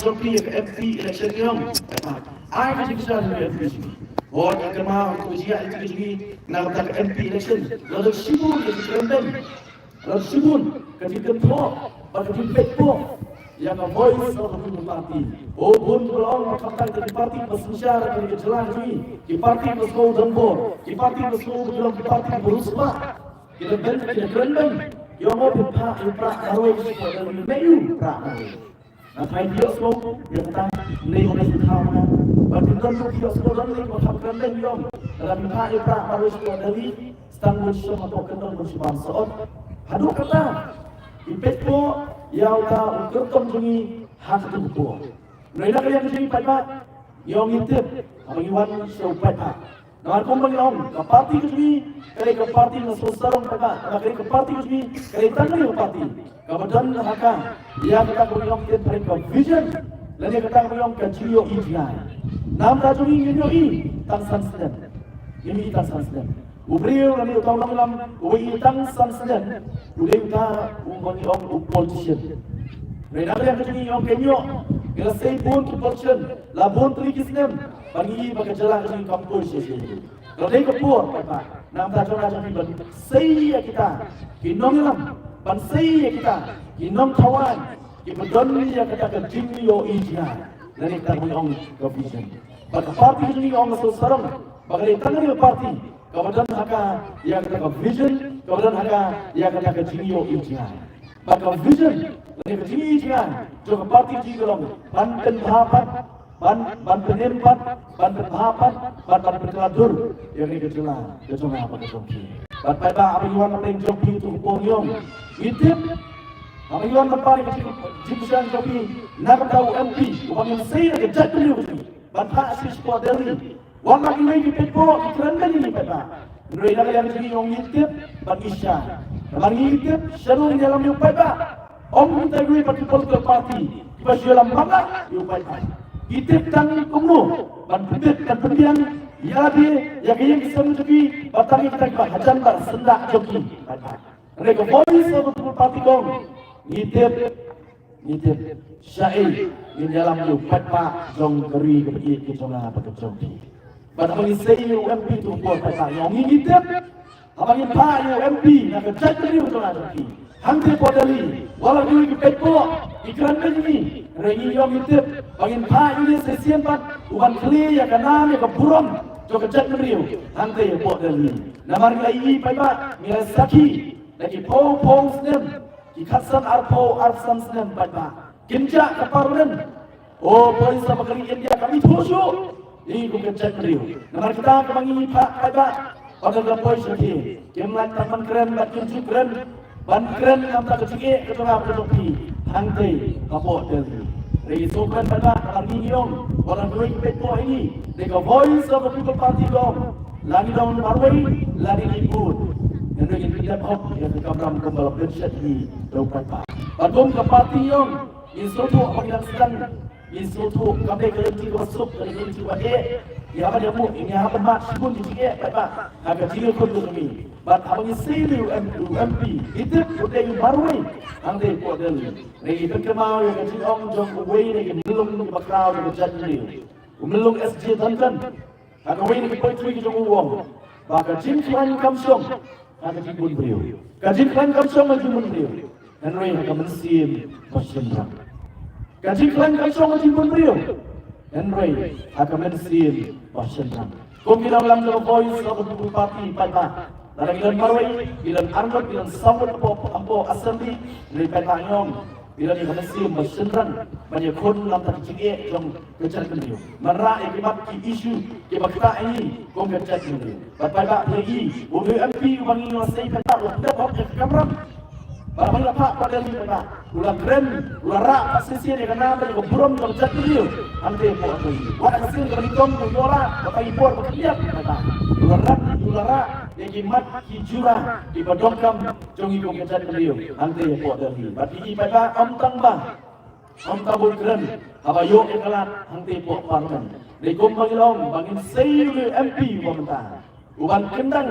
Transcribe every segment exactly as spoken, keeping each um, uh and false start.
jong phi ïa ka M P election ïong. Ai ka jingkyrshan ïa ka M P election. Hooid, nga kynmaw ka jingïaid lynti ka jong ngi na ka bynta ka M P election. Lada shibun ka jingkren beiñ, lada shibun ka jingkynthoh bad ka jingpeit poh ïa ka Voice of the People Party. O bun ki ba la ong ba khamtam ki party ba synshar ha kane ka jylla ka jong ngi, ki party ba sngew donbor, ki party ba sngew ba ki long ki party ba riewspah. Ki da beiñ, ki da kren beiñ. Ïong, o phi phah ïa u prah marwei sha ka Delhi, ne ïa u prah marwei. Nga tharai phi ïohsngew ïa kata, ne ïoh ne phi thaw na. Ba phi don ruh phi ïohsngew don ne ba kham kren beiñ ïong. Lada phi phah ïa u prah marwei sha ka Delhi, tang bun shuh hapoh kyndong bun shu bam soh. Haduh katta, phi peit poh ïa uta u kyrtong jong ngi ha katu ka por. Hynrei na ka liang ka jong ngi paidbah, ïong ngi tip, haba ngi wan sha u paidbah. Namar kumba ngi ong, ka party ka jong ngi ka dei ka party na sngewsarong paidbah. Namar ka dei ka party ka jong ngi ka dei tang ka dei ka party kaba don ha ka, ïa kata kaba ngi ong tip, ka dei ka vision lane kata kaba ngi ong ka jingïohi jngai. Namar ka jong ngi ngin ïohi tang san snem. Ngin ïohi tang san snem. U briew lane uta u nongïalam uba ïohi tang san snem, u dei uta uba ngi ong u politician. Hynrei na ka liang ka jong ngi, ong, ka ñiuh, ngi la sei bun ki politician la bun tylli ki snem, ba ngi ïohi ba ka jylla ka jong ngi kam poi sha sha. Ka dei ka por paidbah, na ka bynta jong nga jong phi ban sei ïa kita ki nongïalam, ban sei ïa kita ki nongthaw aiñ kiba don ïa kata ka jingïohi jngai lane kata kaba ngi ong ka vision. Bad ka party ka jong ngi, ong, ka sngewsarong ba ka dei tang ka dei ka party kaba don ha ka ïa kata ka vision, kaba don ha ka ïa kata ka jingïohi jngai. Bad ka vision lane ka jingïohi jngai jong ka party ka jong ngi ka long ban pynbha pat, ban, ban pynim pat, ban pynbha pat, ban, ban pynkylla dur ïa kane ka jylla ka jong nga bad ka jong phi. Bad paidbah, haba ngi wan na pdeng jong phi tu ka por, ïong, ngi tip, haba ngi wan na pdeng ka jing, jingkyrshan jong phi na ka bynta u M P uba ngin sei na ka jaitbynriew ka jong ngi ban phah sha shapoh Delhi. Wat la kiwei ki peit poh, ki kren beiñ ïa ngi paidbah, hynrei na ka liang jong ngi, ïong, ngi tip bad ngi shai. Namar ngi tip shaduh ngin ïalam ïa u paidbah. Ym kumta kiwei pat ki political party kiba shu ïalam manla ïa u paidbah. Ki tip tang kumno ban pynbit ban pynbiang ïa lade, ïa ka ïing ka sem jong ki, bad tang ïa kita kiba hajan bad syndah jong ki paidbah. Hynrei ka Voice of the People Party ka ong, ngi tip, ngi tip shaei ngin ïalam ïa u paidbah jong ka ri kaba ïeit ka jong nga bad ka jong phi. Bad haba ngi sei ïa u M P tu ka por paidbah, ïong, ngi, ngi tip, haba ngin phah ïa u M P na ka jaitbynriew ka jong nga jong phi, hangtei hapoh Delhi, wat la kiwei ki peit poh, ki kren beiñ ïa ngi, hynrei ngi, ïong, ngi tip ba ngin phah ïa u shisien pat uban khlieh ïa ka nam ïa ka burom jong ka jaitbynriew hangtei hapoh Delhi. Namar ngi la ïohi paidbah, ngi la sakhi da ki phew phew snem, ki khatsan arphew arphew san snem paidbah, kynjah ka parliament. O, poi sa ba ka ri India kam ithuh shuh ïa ngi kum ka jaitbynriew. Namar kita kiba ngi phah paidbah, haba la poi sha ki, kim lah tang ban kren bad kim ju kren, ban kren na ka bynta ka jingeh ka jong nga bad ka jong phi hangtei hapoh Delhi. Hynrei ngi sngewkmen paidbah, namar ngi, ïong, wat la kiwei ki peit poh ïa ngi, dei ka Voice of the People Party ka ong, la ngi don marwei lane ngi bun, hynrei ngin pyndep hok ïa ka kamram kumba la pynshet ïa ngi da u paidbah. Bad kum ka party, ïong, ngi sngewthuh ba ngi dang sdang, ngi sngewthuh kam dei ka lynti kaba suk, ka dei ka lynti kaba eh. Ngi hap ban ïa mut, ngi hap ban mad shibun ki jingeh paidbah ha ka jingïakhun ka jong ngi. Bad haba ngi sei ïa u M, u M P, ngi tip u dei u marwei hangtei hapoh Delhi. Ngi pynkynmaw ïa ka jingong jong uwei na ki myllung kiba khraw jong ka jaitbynriew, u myllung S J Dhuncan, ha kawei na ki poetry ka jong u, u ong ba ka jingkhlaiñ kam shong ha ka jingbun briew. Ka jingkhlaiñ kam shong ha ka jingbun briew, hynrei ha ka mynsiem ba shynrang. Ka jingkhlaiñ kam shong ha ka jingbun briew, hynrei ha ka mynsiem ba shynrang. Kum ki nongïalam jong ka Voice of the People Party paidbah, lada ngi don marwei, ngi don arngut, ngi don sawngut hapoh, hapoh Assembly, hynrei paidbah, ïong, ngi don ïa ka mynsiem ba shynrang ban ïakhun na ka bynta ka jingeh jong ka jaitbynriew. Ban rah ïa ki mat ki issue kiba ktah ïa ngi kum ka jaitbynriew. Bad paidbah, phi ïohi, u M P uba ngi ïoh sei paidbah, u la pyndep hok ïa ka kamram. Bad haba la phah hapoh Delhi paidbah, u la kren, u la rah pat shisien ïa ka nam bad ïa ka burom jong ka jaitbynriew hangtei hapoh Delhi. Wat ka sien kaba nyngkong u ïoh rah, bad ha ki por ba khyndiat paidbah, u la rah, u la rah ïa ki mat ki jura kiba donkam jong ngi kum ka jaitbynriew hangtei hapoh Delhi. Bad phi ïohi paidbah, ym tang ba, ym tang ba u kren haba ïoh ïa ka lad hangtei hapoh Parliament. Dei kumba ngi la ong ba ngin sei ïa u M P uba mynta, uban kyndang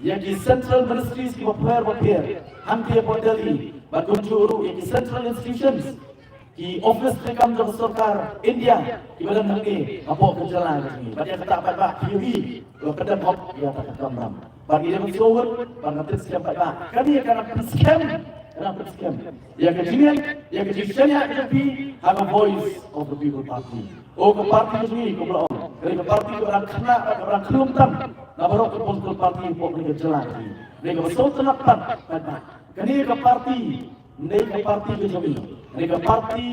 ïa ki central ministries kiba pher ba pher hangtei hapoh Delhi, bad kumjuh ruh ïa ki central institutions ki office treikam jong ka sorkar India kiba don hangne hapoh ka jylla ka jong ngi. Bad ïa kata paidbah phi ïohi ba ka dang hok ïa kata ka kamram. Bad ngi dei ban sngewhun bad nga tip skhem paidbah, kane ka dang pynskhem, ka dang pynskhem ïa ka jingngeit, ïa ka jingshaniah ka jong phi ha ka Voice of the People Party. O ka party ka jong ngi kumba la ong, kane ka party kaba dang khynnah bad kaba dang khlem tam na baroh ka political party hapoh kane ka jylla ka jong ngi. Kane kaba sngewtynnat pat paidbah, kane ka party ym dei ka party ka jong ngi. Kane ka party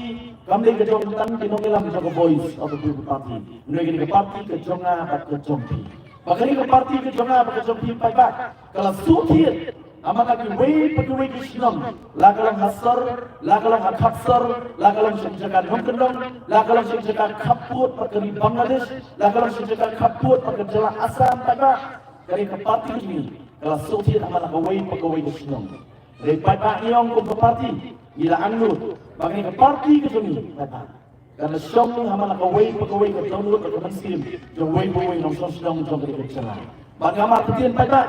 kam dei ka jong tang ki nongïalam jong ka Voice of the People Party. Hynrei kane ka party ka jong nga bad ka jong phi. Bad kane ka party ka jong nga bad ka jong phi paidbah ka la shu thied ha man la kiwei pa kiwei ki shnong, la ka long ha sor, la ka long ha khap sor, la ka long sha ki jaka nongkyndong, la ka long sha ki jaka khappud bad ka ri Bangladesh, la ka long sha ki jaka khappud bad ka jylla Assam paidbah. Kane ka party ka jong ngi ka la shu thied ha man la kawei pa kawei ka shnong. Hynrei paidbah ngi ong kum ka party ngi la angnud ba kane ka party ka jong ngi paidbah ka la shong ha man la kawei pa kawei ka dohnud bad ka mynsiem jong uwei pa uwei u nongshong shnong jong kane ka jylla. Bad nga markylliang paidbah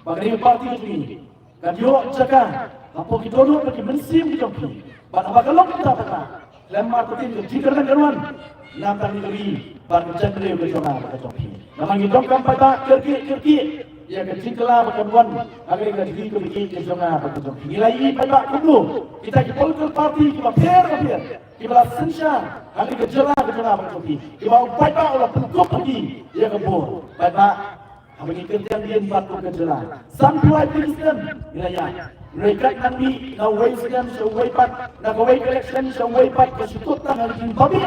ba kane ka party ka jong ngi kan ïoh jaka hapoh ki dohnud bad ki mynsiem ki jong phi. Bad haba ka long kumta paidbah, khlem markylliang ka jingkyrmen kan wan na ka bynta ka ri bad ka jaitbynriew ka jong nga bad ka jong phi. Namar ngi donkam paidbah kyrkieh kyrkieh ïa ka jingkylla ba kan wan ha kane ka ri kaba ïeit ka jong nga bad ka jong phi. Ngi la ïohi paidbah kumno kita ki political party kiba pher ba pher kiba la synshar ha kane ka jylla ka jong nga bad ka jong phi, kiba u paidbah u la pynkup ha ki ïa ka bor. Paidbah, haba ngi kyntang dien bad kum ka jylla, sanphew lai tylli ki snem ngi la ïaid. Hynrei kat nang mih na uwei snem sha uwei pat, na kawei ka election sha uwei pat, ka shu kut tang ha ka jingbabe.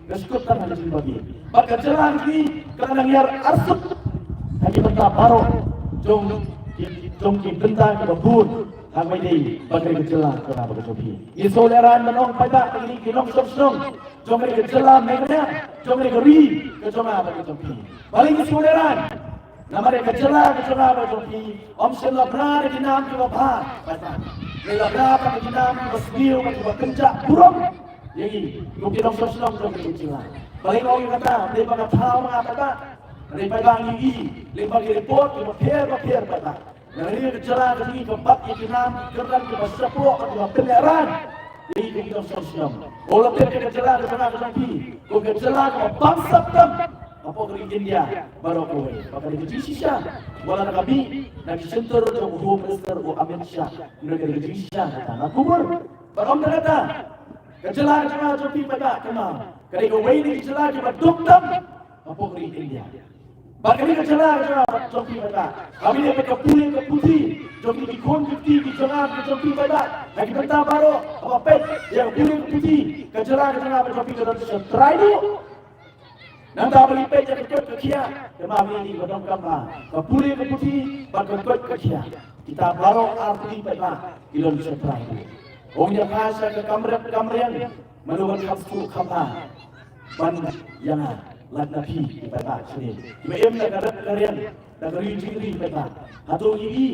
Ka shu kut tang ha ka jingbabe. Bad ka jylla ngi ka la nang ïar arsut ha ki bynta baroh jong ki, jong ki bynta kiba bun. Ha kaba ïadei bad ka jylla ka jong nga bad ka jong phi, ngi sngewlehrain ban ong paidbah, kine ki nongshong shnong jong ka jylla Meghalaya, jong ka ri ka jong nga bad ka jong phi. Balei ngi sngewlehrain? Namar ka jylla ka jong nga bad ka jong phi ym shym la bna da ki nam kiba bha, paidbah. Ngi la bna da ki nam kiba sniew bad kiba kynjah burom ïa ngi kum ki nongshong shnong jong ka jylla. Balei nga ong ïa kata? Dei ba nga thaw ma nga, paidbah. Dei paidbah, ngi ïohi lyngba ki report kiba pher ba pher, paidbah. Ngi ïohi ka jylla ka jong ngi ka bat ïa ki nam ki kyrdan kiba shapoh, kiba pynlehrain ïa ngi kum ki nongshong shnong. Wat la tip ka jylla ka jong nga ka jong phi kum ka jylla kaba bamsap tam hapoh ka ri India baroh kawei. Bad ka dei ka jingshisha wat la ka mih na ki shyntur jong u Home Minister u Amit Shah. Hynrei ka dei ka jingshisha kata, nga kubur. Bad ym tang kata, ka jylla ka jong nga jong phi, paidbah, kumba ka dei kawei na ki jylla kiba duk tam hapoh ka ri India. Bad kane ka jylla ka jong nga bad jong phi, paidbah, haba ïa peit ka pule ka puthi jong ki khun ki kti ki jong nga ki jong phi, paidbah, ha ki bynta baroh, haba peit ïa ka pule ka puthi, ka jylla ka jong nga bad jong phi ka don sha trai duh. Nangta haba ngi peit ïa ka koit ka khiah, te ma ngi, ngi ba donkam ha ka pule ka puthi bad ka koit ka khiah, kita baroh artylli, paidbah, ki don sha trai duh. Ong ïa pha sha ka kam rep kam riang, mano ban kham suk kham ha ban ïa nga, lait na phi, ki paidbah shane kiba im da ka rep ka riang, da ka ri jingri, paidbah. Hato ngi i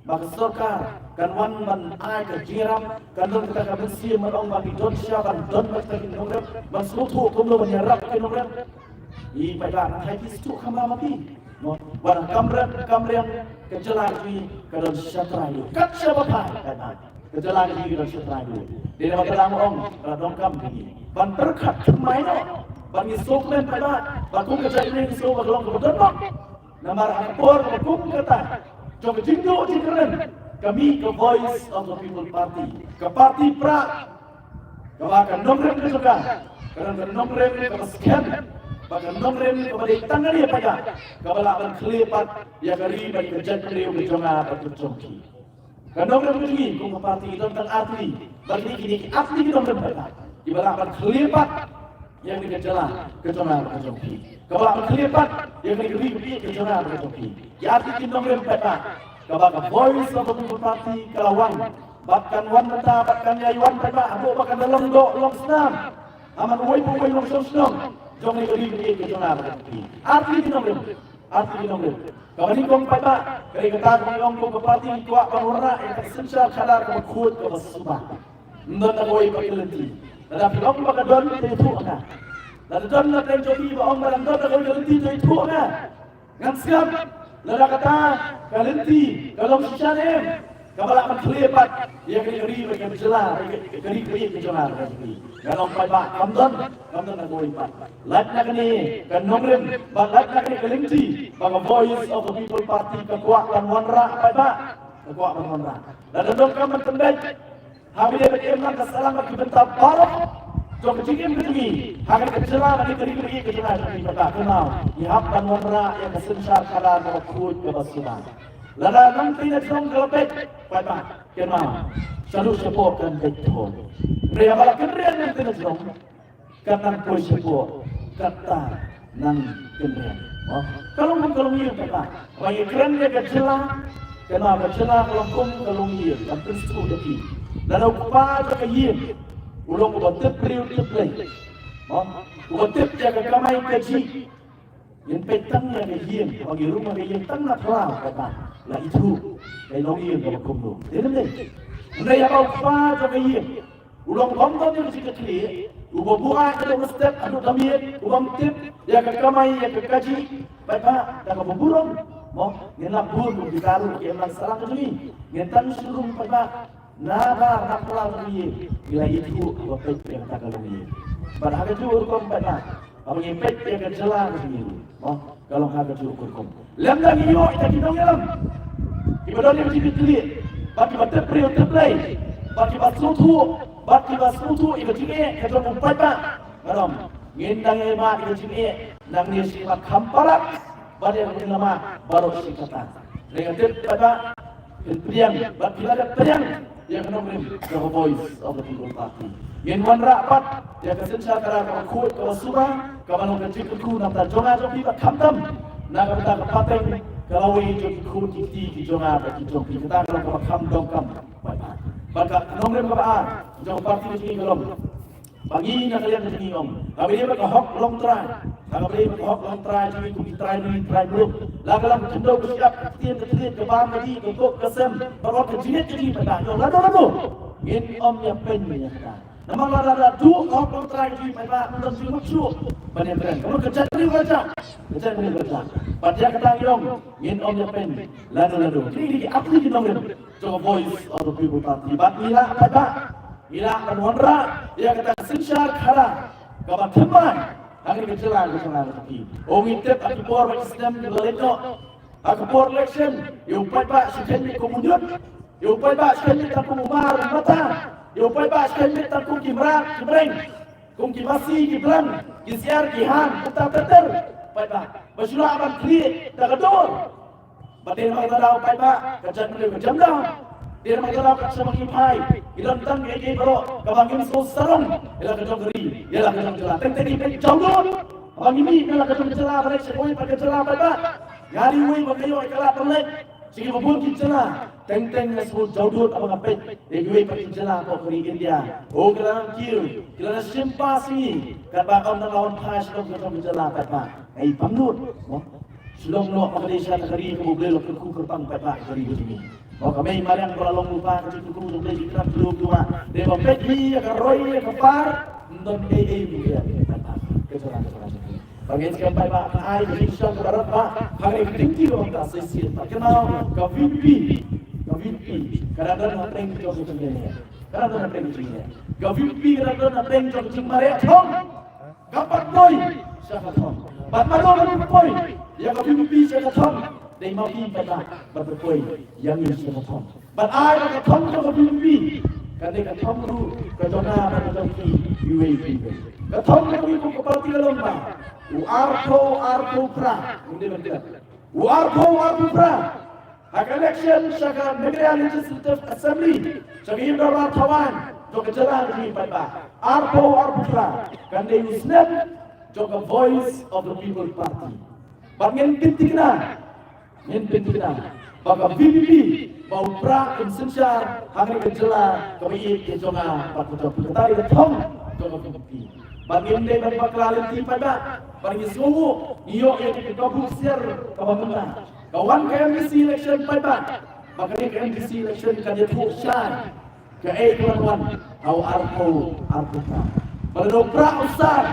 ba ka sorkar kan wan ban ai ka jingïarap, kan don kata ka mynsiem ban ong ba ngi don sha ban don bad kita ki nongrep, ban sngewthuh kumno ban ïarap ki nongrep? Ngi, paidbah, nang hai phi suk kham ha ma phi. Mo, ba da kam rep kam riang ka jylla ka jong ngi ka don sha trai duh. Kat shaba phai, paidbah, ka jylla ka jong ngi ka don sha trai duh. Dei na ba ka dang ong, ka la donkam ka ngi ban pyrkhat thymmai noh, ba ngi sngewkmen, paidbah, ba kum ka jaitbynriew ngi sngew ba ka long kaba don noh. Namar ha ka por kaba kum kata jong ka jingduh jingkyrmen, ka mih ka Voice of the People Party, ka party prah, kaba ka nongrim ka jong ka ka don ka nongrim kaba skhem, ba ka nongrim kaba dei tang ïa ka, kaba lah ban khlieh pat ïa ka ri bad ka jaitbynriew ka jong nga bad ka jong phi. Ka nongrim ka jong ngi kum ka party ki don tang artylli, bad kine, kine ki artylli ki nongrim, paidbah, kiba lah ban khlieh pat ïa kane ka jylla ka jong nga bad ka jong phi, kaba lah ban khlieh pat ïa kane ka ri ka jong nga bad ka jong phi. Ki artylli ki nongrim, paidbah, kaba ka Voice of the People Party ka la wan bad kan wan mynta bad kan ïai wan, paidbah, haduh ba kan da long doh long snam ha man uwei pa uwei u nongshong shnong jong kane ka ri ka jong nga bad ka jong phi. Artylli ki nongrim. Artylli ki nongrim. Kaba nyngkong, paidbah, ka dei kata kaba ngi ong kum ka party ngi kwah ban wanrah ïa ka synshar khadar kaba khuid kaba suba. Ym don da kawei pat ka lynti. Lada phi ong ba ka don, te ïathuh ha nga. Lada don na pdeng jong phi ba ong ba dang don da kawei ka lynti, te ïathuh ha nga. Ngan sngap lada kata ka lynti ka long shisha ne em. Kaba lah ban khlieh pat ïa ka ri, ka jylla, ka ri, ka jylla. Nga ong paidbah, kam don, kam don na kawei pat. Lait na kane ka nongrim bad lait na kane ka lynti ba ka Voice of the People Party ka kwah ban wanrah paidbah, ka kwah ban wanrah. Lada donkam ban pynbeit ha kaba ïadei bad ka imlang ka sahlang bad ki bynta baroh jong ka jingim ka jong ngi ha kane ka jylla, ha kane ka ri, ka jylla jong ngi, paidbah, kynmaw, ngi hap ban wanrah ïa ka synshar khadar kaba khuid kaba suba. Lada nangta na jrong ka la beit, paidbah, kynmaw, shaduh shapoh kan beit thon. Hynrei haba la kynriah nangta na jrong, kan nang poi shapoh, kata nang kynriah. Ka long kum ka longïing, paidbah. Ba ngi kren ïa ka jylla, kynmaw, ka jylla ka long kum ka longïing, kan pynsngewthuh ïa phi. Lada u kpa jong ka ïing u long uba tip briew tip Blei, uba tip ïa ka kamai kajih, ngin peit tang ïa ka ïing, ba ngi rung ïa ka ïing tang na phyllaw, paidbah, la ithuh ka longïing kaba kumno. Dei ne em? Hynrei haba u kpa jong ka ïing u long bym don ïa ka jingkitkhlieh, uba buaid haduh ka step haduh ka miet, u bym tip ïa ka kamai ïa ka kajih, paidbah, da kaba burom, mo, ngin lap bun kum kita ruh ki imlang sahlang ka jong ngi. Ngin tang shu rung, paidbah, na bar na phyllaw jong ka ïing, ngi la ithuh ba peit ïa kata ka longïing. Bad ha kajuh ka rukom, paidbah, haba ngi peit ïa ka jylla ka jong ngi ruh, mo, ka long ha kajuh ka rukom. Lymda ngi ïoh ïa ki nongïalam kiba don ïa ka jingkitkhlieh, bad kiba tip briew tip Blei, bad kiba sngewthuh, bad kiba sngewthuh ïa ka jingeh ka jong u paidbah, nga ong, ngin dang ïa mad ïa ka jingeh nangne sha ki mat kham palat, bad ïa ka jingïalam baroh shi katta. Hynrei nga tip, paidbah, phin pdiang bad phi la dep pdiang ïa ka nongrim jong ka Voice of the People Party. Ngin wanrah pat ïa ka synshar khadar kaba khuid kaba suba, kaba long ka jingkyrkhu nangta jong nga jong phi bad khamtam na ka bynta ka pateng ka lawei jong ki khun ki kti ki jong nga bad ki jong phi. Kata ka long kaba kham donkam. Bad ka nongrim kaba ar jong ka party ka jong ngi ka long ba ngi na ka liang ka jong ngi, ong, kaba ïadei bad ka hok longtrai, kaba ïadei bad ka hok longtrai jong ngi kum ki trai ri trai muluk, la ka long ka khyndew ka shyiap, ka ktien ka thylliej, ka bam ka dih, ka kop ka sem, bad ka jingngeit ka jingim, paidbah, ong, lano lano ngin ym ïa pyn ïa kata. Namar lada la duh ka hok longtrai ka jong ngi, paidbah, ym don jingmut shuh ban ïakren. Ka mut ka jaitbynriew ka la jah, ka jaitbynriew ka la jah. Bad ïa kata ngi ong ngin ym ïa pyn lano lano. Kine ki dei ki athlete ki nongrim jong ka Voice of the People Party. Bad ngi lah, paidbah, ngi lah ban wanrah ïa kata ka synshar khadar kaba thymmai ha kane ka jylla ka jong ngi. Ong, ngi tip ha ki por ba ki snem kiba la leit noh, ha ka por election, ïa u paidbah shu kheiñ beit kum u ñiut, ïa u paidbah shu kheiñ beit tang kum u mar u mata, ïa u paidbah shu kheiñ beit tang kum ki mrad ki mreng, kum ki masi ki blang, ki siar ki han, kumta ter ter, paidbah, ba shu lah ban khlieh da ka dur. Bad dei namar kata daw, paidbah, ka jaitbynriew ka jam daw. Dei namar kata daw, kat shaba ngi phai, ngi don tang kaei kaei baroh kaba ngin sngewsarong ïa la ka jong ka ri, ïa la ka jong ka jylla. Teng teng ngi peit jawdud haba ngi mih na la ka jong ka jylla ban leit sha kawei pat ka jylla, paidbah. Nga dei uwei ba nga ïoh ïa ka lad ban leit sha kiba bun ki jylla. Teng teng nga sngew jawdud haba nga peit ïa kiwei pat ki jylla hapoh ka ri India. Oh, ki la nang kiew, ki la nang shim pass ïa ngi, katba ym dang la wan phai sha ka jong ka jylla, paidbah. Nga i pangnud, mo. Shu long noh ba ka dei sha ka ri kaba U Blei u la kyrkhu kyrpang, paidbah, ka ri ka jong ngi. Mo, ka mei mariang kaba la long lypa ka jingkyrkhu jong U Blei, ki kyrpang, ki kyrpang, dei ba peit hi ïa ka roi ïa ka par, ym don ei ei ruh ïa ka, paidbah, ka jylla, ka jylla jong ngi. Ba ngin skhem, paidbah, ka ai ka jingshisha kaba radbah ha kane ka jingkyrkhu jong ka shisien. Bad kynmaw, ka V P P, ka V P P ka dang don hapdeng jong ka jingeh. Ka dang don hapdeng jong ka jingeh. Ka V P P ka dang don hapdeng jong ka jingmareh thong. Ka pat poi sha ka thong. Bad mano ban poi ïa ka V P P sha ka thong? Dei ma phi, paidbah, ban poi ïa ngi sha ka thong. Bad ai ba ka thong jong ka V P P kan dei ka thong ruh ka jong nga bad ka jong phi iwei pa iwei. Ka thong jong ngi kum ka party ka long ba u arphew arphew phra, ngin dei ban klet. U arphew arphew phra, ha ka election sha ka Meghalaya Legislative Assembly, sha ka Ïing Dorbar Thawaiñ jong ka jylla ka jong ngi, paidbah, arphew arphew phra kan dei u snem jong ka Voice of the People Party. Bad ngin pynthikna, ngin pynthikna ba ka V P P, ba u Prah un synshar ha kane ka jylla kaba ïeit ka jong nga bad ka jong phi. Kata ka dei ka thong jong ka V P P. Bad ngim dei ban bakla lynti, paidbah. Bad ngi sngewnguh, ngi ïoh ïa ka kabu ksiar kaba mynta. Ka wan ka M D C election, paidbah. Bad kane ka M D C election kan ïathuh shai kaei ka ban wan ha u arphew arphew phra. Bad lada u Prah u sar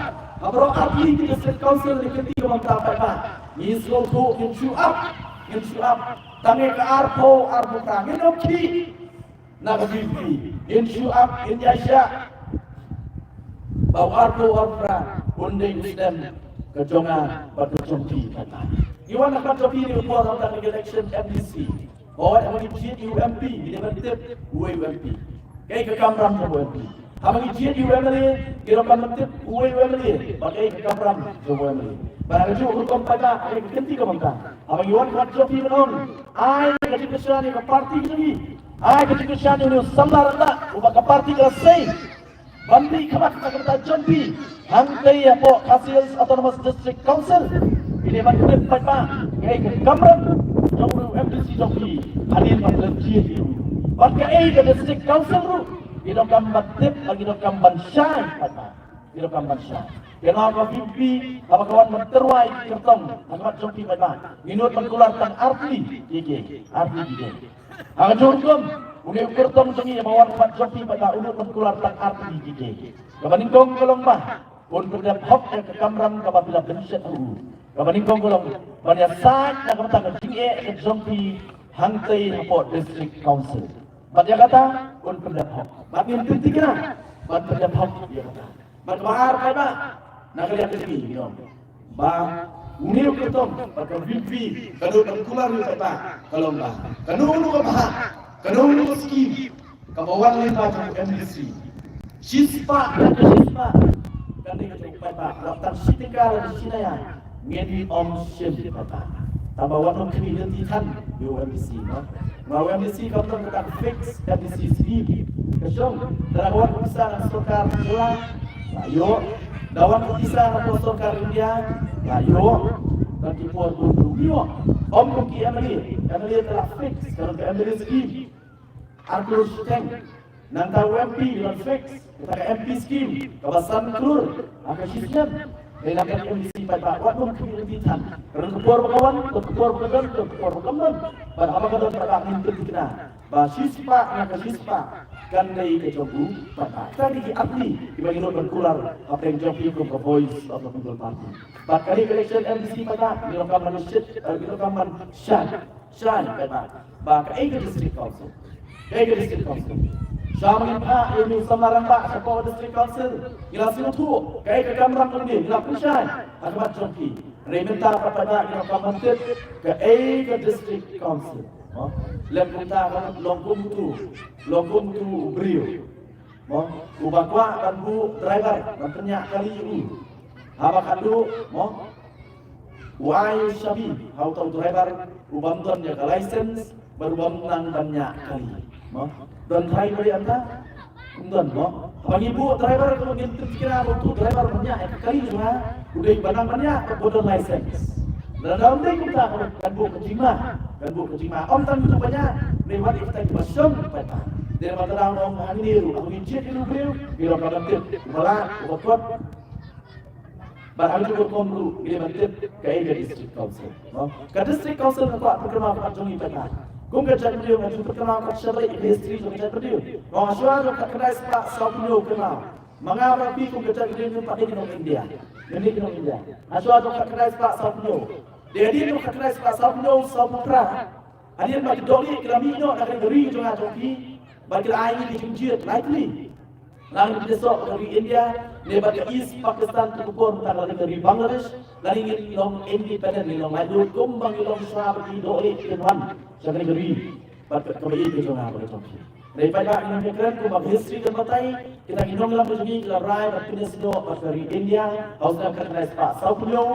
ha baroh artylli ki District Council, ki kynti ka bynta, paidbah, ngi sngewthuh ngin shu ap, ngin shu ap Tang ïa ka arphew arphew phra ngin ong khie na ka VPP, ngin shu ap, ngin ïaishah ba u arphew arphew phra un dei u snem ka jong nga bad ka jong phi. Ngi wan na ka jong phi ni u por hangta ka election MDC. Hooid, haba ngi jied ïa u MP ngi dei ban tip uwei u MP. Kaei ka kamram jong u MP. Haba ngi jied ïa u MLA ngi donkam ban tip uwei u MLA bad kaei ka kamram jong u MLA. Bad ha kajuh ka rukom paidbah, kaei ka kynti ka bynta, haba ngi wan ka jong phi ban ong ai ka jingkyrshan ïa ka party ka jong ngi, ai ka jingkyrshan ïa une u samla rangbah uba ka party ka la sei ban dih khmat na ka bynta jong phi hangtei hapoh Khasi Hills Autonomous District Council. Phi dei ban tip paidbah kaei ka kamram jong u MDC jong phi hadien ba phi la jied ïa u. Bad kaei ka District Council ruh ngi donkam ban tip bad ngi donkam ban shai paidbah. Ngi donkam ban shai. Kane ka VPP haba ka wan ban tyrwa ïa ki kyrtong ha khmat jong phi paidbah, ngi nud ban kular tang artylli ki kiei, artylli ki kiei. Ha kajuh rukom une u kyrtong jong ngi haba wan ha khmat jong phi paidbah u nud ban kular tang artylli ki kiei. Kaba nyngkong ka long ba un pyndep hok ïa ka kamram kaba phi la pynshet ha u. Kaba nyngkong ka long ban ïasaid na ka bynta ka jingeh ka jong phi hangtei hapoh District Council. Bad ïa kata un pyndep hok. Bad ngin pynthikna ban pyndep hok ïa kata. Bad kaba ar paidbah, na ka liang ka jong ngi ngi ong ba une u kyrtong bad ka VPP ka nud ban kular ïa u paidbah ka long ba kano kano ka bhah, kano kano ka skim kaba wan lyngba jong u MDC, shispah na ka shispah kan dei ka jong u paidbah. Lada tang shi tyngka lane shi naya ngin ym shim paidbah. Tangba wat nym khmih lynti than ïa u MDC, no. Nga, u MDC kam don kata ka fixed MDC scheme. Ka shong, lada ka wan ka pisa na ka sorkar jylla, la ïoh. Da wan ka pisa na ka sorkar India, la ïoh. Don ki por bun ruh ym ïoh. Ym kum ki MLA, MLA te la fix, ka don ka MLA scheme ar klur shiteng. Nangta u MP la fix kata ka MP scheme kaba san klur ha ka shi snem. Dei na ka MDC paidbah, wat nym khmih lynti than. Ka don ka por ba ka wan, ka don ka por ba ka don, ka don ka por ba kam don. Bad haba ka don paidbah ngin pynthikna ba shispah na ka shispah kan dei ka jong u paidbah. Kata dei ki artylli kiba ngi nud ban kular hapdeng jong phi kum ka Voice of the People Party. Bad kane ka election MDC paidbah ngi donkam ban shit, eh, ngi donkam ban shai. Shai paidbah ba kaei ka District Council, kaei ka District Council. Sha ma ngin phah ïa une u samla rangbah shapoh District Council ngi la sngewthuh kaei ka kamram jong une, ngi la pynshai ha khmat jong phi. Hynrei mynta pat paidbah ngi donkam ban tip kaei ka District Council. Mo, lem kumta ka long kum utu, long kum utu u briew, mo, uba kwah ban buh driver ban pynïaid kali ïa u. Haba khadduh, mo, u ai u shabi ha uta u driver u bym don ïa ka license bad u bym nang ban ñiah kali. Mo, don trai ba dei hangta? Ym don, mo. Haba ngi buh driver, ka mut ngin pynthikna ba utu u driver ban ñiah ïa ka kali jong nga u dei uba nang ban ñiah bad uba don license. Lada ym dei kumta, ka mut kan buh ka jingma, kan buh ka jingma. Ym tang utu uba ñiah, hynrei wat ïa kita kiba shong pat. Dei namar kata nga ong hangne ruh, haba ngi jied ïa u briew, ngi ruh ka ban tip uba lad, uba kot. Bad ha kajuh ka rukom ruh ngi dei ban tip kaei ka District Council, mo. Ka District Council, nga kwah pynkynmaw ha khmat jong ngi paidbah. Kum ka jaitbynriew nga ju pynkynmaw kat shaba ïa ka history jong ka jaitbynriew. Mo, hashwa jong khatkhyndai spah sawphew hynñiew kynmaw, ma nga bad phi kum ka jaitbynriew ngim pat dei ki nong India. Ngim dei ki nong India. Hashwa jong khatkhyndai spah sawphew hynñiew. Dei hadien jong khatkhyndai spah sawphew hynñiew, sawphew phra, hadien ba ki dohlieh ki la mih noh na ka ri jong nga jong phi, ba ki la ai ïa ngi ka jingjied lai tylli. Lada ngin pynïasoh bad ka ri India, ne bad ka East Pakistan, tu ka por mynta ka la dei ka ri Bangladesh, lada ngin long independent, ngin long laitluid kumba ngi long shuwa ba ki dohlieh kin wan sha kane ka ri bad ka, kaba ïeit ka jong nga bad ka jong phi. Hynrei paidbah, ngi ïakren kumba ka history kan batai, kita ki nongïalam ka jong ngi ki la rai ban pynïasoh bad ka ri India ha u snem khatkhyndai spah sawphew hynñiew,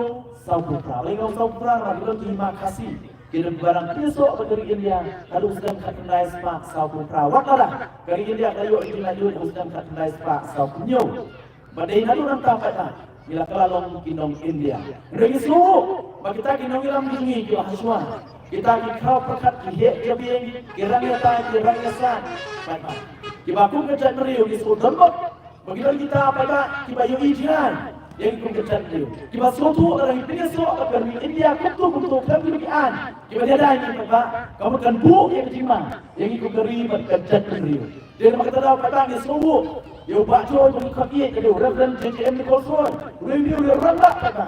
sawphew phra. Balei nga ong sawphew phra? Namar ki don ki hima Khasi, ki don kiba dang pynïasoh bad ka ri India haduh u snem khatkhyndai spah sawphew phra. Wat lada ka ri India ka la ïoh ïa ka jinglaitluid ha u snem khatkhyndai spah sawphew hynñiew. Bad dei naduh nangta pat ngi la kylla long ki nong India. Hynrei ngi sngewthuh ba kita ki nongïalam ki jong ngi kiba hashwa, kita ki khraw pyrkhat, ki heh jabieng, ki rangïatai, ki rangïasad, pat kiba kum ka jaitbynriew ngi sngewdon bok ba ki don kita pat kiba ïohi jngai ïa ngi kum ka jaitbynriew, kiba sngewthuh lada ngi pynïasoh bad ka ri India kumto kumto khlem ki aiñ kiba ïada ïa ngi pat, ka mut kan buh ïa ka jingma ïa ngi kum ka ri bad ka jaitbynriew. Dei namar kata daw pat ngi sngewthuh ïa u Bah Joy ba ngi khot ïa ka dei u Reverend J J M Nichols Roy, u dei u rangbah pat,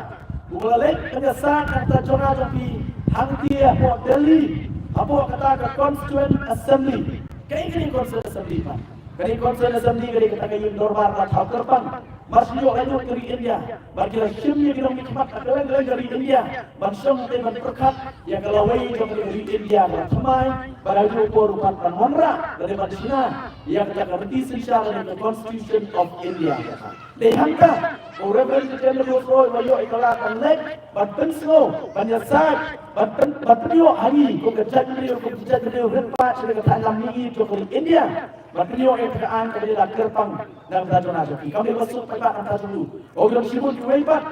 uba la leit ban ïasaid na ka bynta jong nga jong phi hangtei hapoh Delhi. Hapoh kata ka Constituent Assembly. Kaei kane ka Constituent Assembly pat? Kane ka Constituent Assembly ka dei kata ka ïing dorbar ba thaw kyrpang. Mar shu ïoh laiñ ka ri India, bad ki la shim ïa ki nongmihkhmat na kylleng kylleng ka ri India ban shong tei ban pyrkhat ïa ka lawei jong ka ri India ba thymmai, bad ha kajuh ka por ruh pat ban wanrah lane ban shna ïa kata ka riti synshar lane ka Constitution of India. Dei hangta u Reverend Jitendra Rose Roy u la ïoh ïa ka lad ban leit ban pynsngew, ban ïasaid, ban pyn, ban pynïoh ha ngi kum ka jaitbynriew, kum ka jaitbynriew rit paid sha ka thaiñ lam mihngi jong ka ri India. Ban pynïoh ïa ka aiñ kaba dei la kyrpang na ka bynta jong nga jong phi. Kam dei ba suk paidbah na ka bynta jong u. Ong, ki don shibun kiwei pat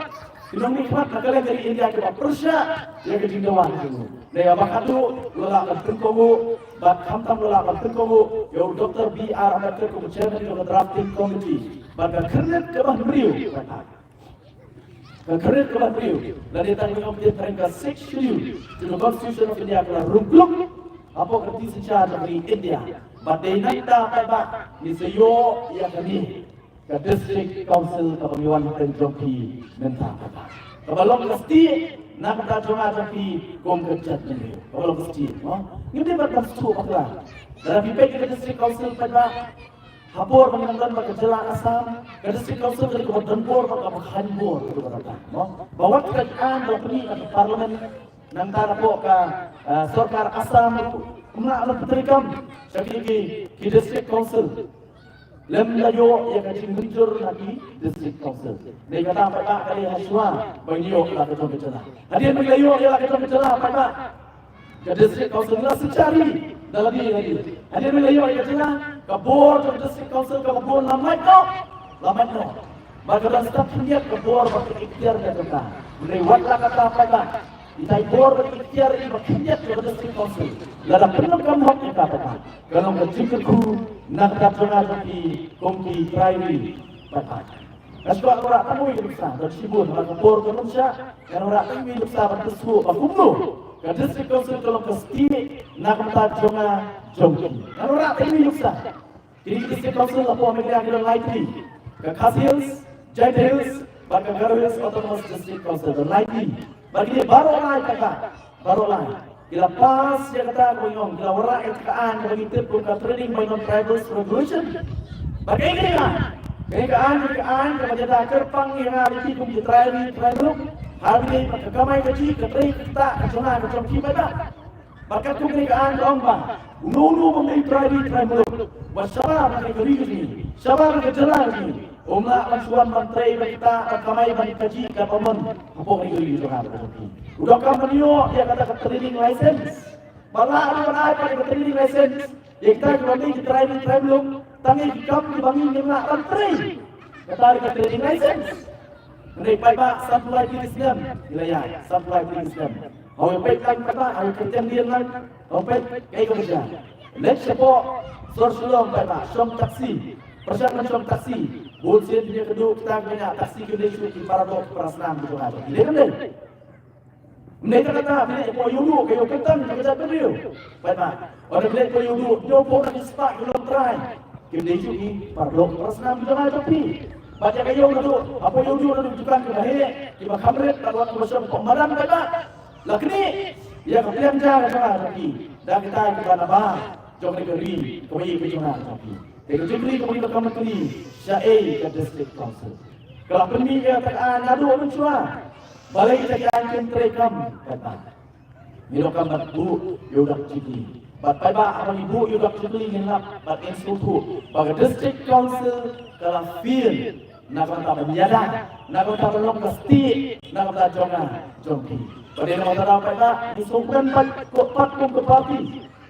ki nongmihkhmat na kylleng ka ri India kiba pyrshah ïa ka jingdawa ka jong u. Dei ba khadduh u la lah ban pynkohnguh, bad khamtam u la lah ban pynkohnguh ïa u Doctor B R Ambedkar kum u chairman jong ka drafting committee. Bad ka khyrnit kaba hynriew, paidbah. Ka khyrnit kaba hynriew, lane tang ba ong phi tang ka Sixth Schedule to the Constitution of India ka la rung kluk hapoh ka riti synshar jong ka ri India. Bad dei nangta paidbah ngi sa ïoh ïa kane ka District Council kaba ngi wan hapdeng jong phi mynta paidbah. Kaba long ka stieh na ka bynta jong nga jong phi kum ka jaitbynriew. Kaba long ka stieh, mo? Ngim dei ban sngewthuh bakla. Lada phi peit ka District Council paidbah, ha por ba ngi dang don bad ka jylla Assam, ka District Council ka dei kaba don bor bad kaba kheiñ bor, ka dei kaba don bor, mo? Ba wat ka aiñ ba pynmih na ka Parliament, nangta napoh ka, eh, sorkar Assam ruh, ym lah ban pyntreikam sha ki, ki, ki District Council lym da ïoh ïa ka jingmynjur na ki District Council. Dei kata paidbah ka dei ha shuwa ba ngi ïoh la ka jong ka jylla. Hadien ba ngi la ïoh ïa la ka jong ka jylla paidbah, ka District Council ngi la synshar hi da lade lade. Hadien ba ngi la ïoh ïa ka jylla, ka bor jong ka District Council kaba bun la mait noh, la mait noh. Bad ka don step khyndiat ka bor bad ka iktiar ka jong ka. Hynrei wat la kata paidbah, ita i bor bad iktiar iba khyndiat jong ka District Council, lada pyndonkam hok ïa ka paidbah, ka long ka jingkyrkhu na ka bynta jong nga jong phi kum ki trai ri paidbah. Nga sngewbha ban wanrah tang uwei u nuksa, don shibun, hynrei ka por ka ym shah. Ngan wanrah tang uwei u nuksa ban pynsngew ba kumno ka District Council ka long ka stieh na ka bynta jong nga jong phi. Ngan wanrah tang uwei u nuksa. Kine ki District Council hapoh Meghalaya ki don lai tylli. Ka Khasi Hills, Jaintia Hills, bad ka Garo Hills Autonomous District Council, don lai tylli. Bad kine baroh lai, kata baroh lai ki la pass ïa kata kaba ngi ong, ki la wanrah ïa ka aiñ kaba ngi tip kum ka Trading by Non-Tribals Regulation. Bad kaei kane ka aiñ? Kaei ka aiñ? Ka aiñ kaba ïada kyrpang ïa nga bad phi kum ki trai ri trai muluk, ha kaba ïadei bad ka kamai kajih, ka trei ka ktah ka jong nga ka jong phi paidbah. Bad katkum kane ka aiñ ka ong ba uno uno uba ym dei trai ri trai muluk, wat shah ba ka ri ka jong ngi, shah ba ka jylla ka jong ngi, um lah ban shu wan ban trei, ban ktah, ban kamai, ban kajih katba mon hapoh ka ri ka jong nga ka jong phi. U donkam ban ïoh ïa kata ka trading license. Ba lah ruh ban ai pat ïa ka trading license ïa kita kiba ym dei ki trai ri trai muluk, tang ïa ki kam kiba ngi ngim lah ban trei. Kata ka trading license. Hynrei paidbah, sanphew lai tylli ki snem ngi la ïaid, sanphew lai tylli ki snem. Haba peit lang paidbah, haba peit lang, haba peit kaei kaba jia. Leit shapoh sor Shillong paidbah, shong taxi. Pyrshang ban shong taxi. Bun sien phi ïakynduh kita kiba ñiah taxi kim dei shuh ki para doh para snam ki jong nga. Ki dei, kim dei? Ym dei tang kata, phi leit hapoh ïewduh, ka ïew kyntang ka jaitbynriew. Paidbah, ynda phi leit hapoh ïewduh, ïew hapoh na ki spah ki longtrai, kim dei shuh ki para doh para snam ki jong nga jong phi. Bad ïa ka ïew naduh, hapoh ïewduh naduh ki dukan kiba heh, kiba kham rit, bad wat kiba shong hapoh madan paidbah. La knieh ïa ka pliang ja ka jong nga jong phi da kita kiba nabar jong kane ka ri kaba ïeit ka jong nga jong phi. Te ka jingkylli kaba ngi donkam ban kylli, shaei ka District Council ka la pynmih ïa kata ka aiñ naduh mynshuwa? Balei kita ki aiñ kim treikam kata? Ngi donkam ban buh ïa u dak jingkylli. Bad paidbah, haba ngi buh ïa u dak jingkylli ngin lap bad ngin sngewthuh ba ka District Council ka la fail na ka bynta ban ïada, na ka bynta ban long ka stieh na ka bynta jong nga jong phi. Bad ïa na ka bynta paidbah, ngi sngewkmen pat ko, pat kum ka party.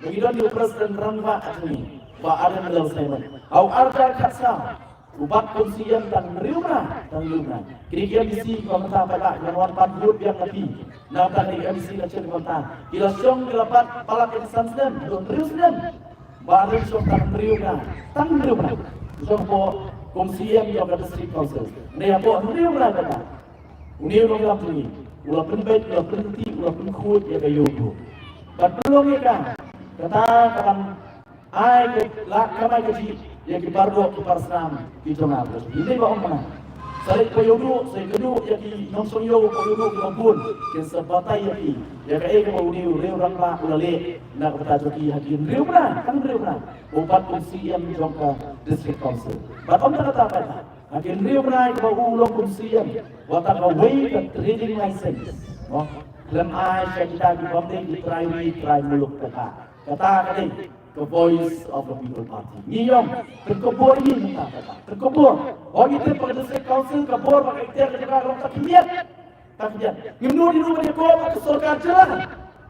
Ba ngi don ïa u President rangbah ka jong ngi, Bah Ardent Miller Simon. Ha u ar hajar khatsaw u bat kum u C M tang hynriew mra, tang hynriew mra. Kine ki M D C kiba mynta paidbah, ngan wan pan vote biang na phi. Na ka bynta kine ki M D C election kiba mynta, ki la shong, ki la bat palat ïa ki san snem, don hynriew snem. Bah Ardent shong tang hynriew mra, tang hynriew mra. Shong hapoh kum u C M jong ka District Council. Hynrei hapoh hynriew mra kata, une u nongïalam jong ngi u la pynbeit, u la pynreti, u la pynkhuid ïa ka ïewduh. Bad pynlong ïa ka, kata ka ban ai ka lad kamai kajih ïa ki para doh ki para snam ki jong nga. Ngi dei ba ong kumne. Sa leit pa ïew duh, sa ïakynduh ïa ki nongshong ïew pa ïew duh kiba bun, kin sa batai ïa ki ïa kaei kaba une u riew rangbah u la leh na ka bynta jong ki ha ki hynriew bnai, tang hynriew bnai u pat kum C E M jong ka District Council. Bad ym tang kata pat, ha ki hynriew bnai kaba u long kum C E M, wat tang kawei ka trading license, mo, khlem ai sha kita ki bym dei ki trai ri trai muluk. Kata, kata ka dei ka Voice of the People Party. Ngi ïong, pynkhubor ïa ngi mynta kata. Pynkhubor. Hooid, ngi tip ba ka District Council ka bor ba ka ikhtiar ka jong ka long ta khyndiat. Ta khyndiat. Ngim nud ïa u ban ïakob bad ka sorkar jylla.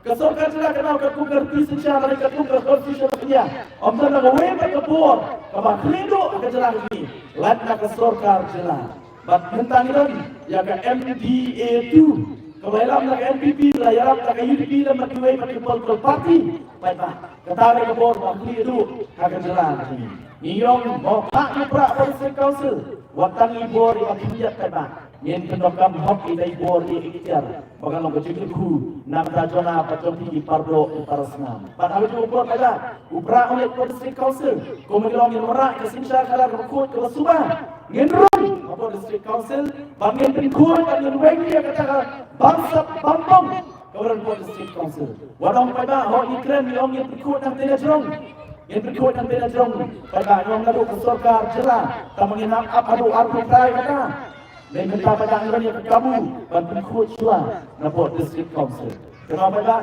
Ka sorkar jylla ka nang katkum ka riti synshar lane katkum ka Constitution of India. Ym don na kawei pat ka bor kaba khlieh duh ha ka jylla ka jong ngi, lait na ka sorkar jylla. Bad mynta ngi don ïa ka M D A two, kaba ïalam na ka N P P, la ïalam na ka U D P, la ma kiwei ma ki political party. Paidbah, kata ka dei ka bor ba khlieh duh ha ka jylla ka jong ngi. Ngi ïong, mo, phah ïa u prah ha District Council, wat tang i bor iba khyndiat, paidbah. Ngin pyndonkam hok ïa i bor, ïa i ikhtiar ba kan long ka jingkyrkhu na ka bynta jong nga bad jong phi ki paralok ki parasnam. Bad ha ka juh ka por, paidbah, u prah u leit ha District Council, kumba ngi ong, ngin wanrah ka synshar khadar kaba khuid kaba suba. Ngin rung hapoh District Council, ba ngin pynkhuid, ba ngin weng ïa kata ka bamsap bampong kaba don hapoh District Council. Wat ong, paidbah, hooid, ngi kren, ngi ong ngin pynkhuid hangtei na jrong. Ngin pynkhuid hangtei na jrong, paidbah, ngi ong naduh ka sorkar jylla, tangba ngin hap ap haduh arphew phra ïa kata. Mynta, paidbah, ngi don ïa ka kabu ban pynkhuid shuwa napoh District Council. Kynmaw, paidbah,